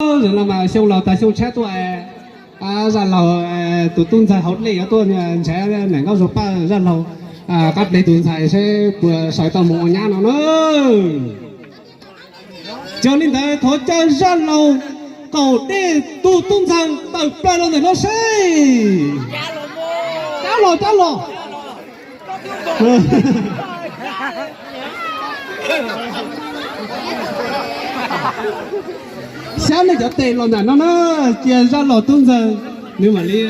Zaum no mas xyoo laus tas xyoo tshiab tuaj, Zaj Laug tus tub ntxawg hauv dej yuav tuaj ntshav niam Nkauj Zuag Paj Zaj Laug qab dej tus ntxhais seb puas sawv tau mus ua nyab no na. Yog li ntawd thov caw Zaj Laug qaum dej tus tub ntxawg tawm plaws los ntawm no seb. Cab los, cab los. Xyab nej cov tes los ntawm no na, cia Zaj Laug tub ntxawg nws mam li,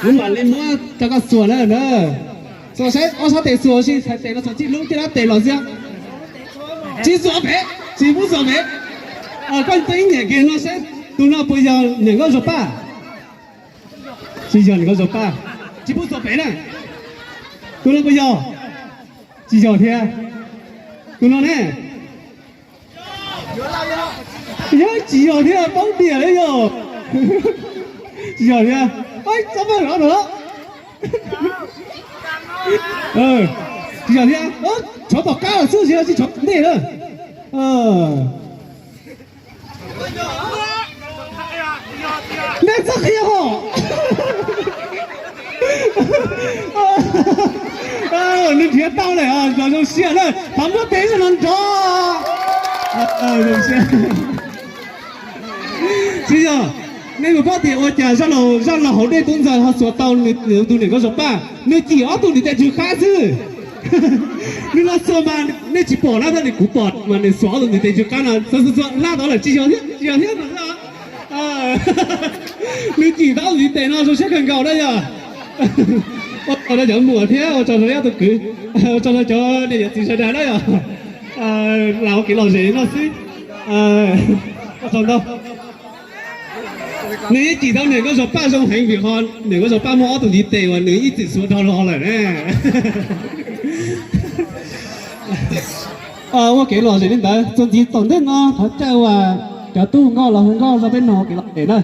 nws mam li muab rau koj xuas na na. Xuas saib ob sab tes xuas si, txhais tes no xuas txij hlub caj dab tes los xwb. Tsis xuas pem, tsis pub xuas pem. Koj ib nyiam kiag no seb tus no puas yog niam Nkauj Zuag Paj. Tsis yog niam Nkauj Zuag Paj, tsis pub xuas pem na. Tus no puas yog? Tsis yog thiab. Tus no ne? Yog tsis yog thiab, paub tiag li yog. Tsis yog thiab. Txhob paj rov no. Tsis yog thiab. Tshov tom qab lawm xwb, tsis tshov tom ntej na. Nej txhob qhia hos. Nws nrhiav tau lawm, zoo siab na, thov muab tes no nrov. Tsis yog, nej puas paub tias ua cas Zaj Laug hauv dej tub ntxawg ho xuas tau nws tus niam Nkauj Zuag Paj? Nws cim ob tug ntiv tes tsw qab xwb. Nws los xuas mas nej tsis pom na, tab sis kuv pom mas nws xuas ob tug ntiv tes tsw qab no xuas xuas xuas hla tod lawm, tsis yog thiab, tsis yog thiab mas. Nws cim tau ob tug ntiv tes no zoo siab kawg nkaus na yog. Ua tsaug rau cov muam thiab ua tsaug rau ib ob tug kwv, ua tsaug rau cov niam cov txiv sawv daws na yog. Lam ua kev lom zem no xwb. Ua tsaug ntau. Nws yeej cim tau niam Nkauj Zuag Paj zoo heev vim qhov niam Nkauj Zuag Paj muaj ob tug ntiv tes uas nws ib txwm xuas dhau los lawm na. Ua kev lom zem li ntawd, txuas ntxiv tom ntej no thov caw cov tub hu nkauj los hu nkauj rau peb mloog ua kev lom zem na.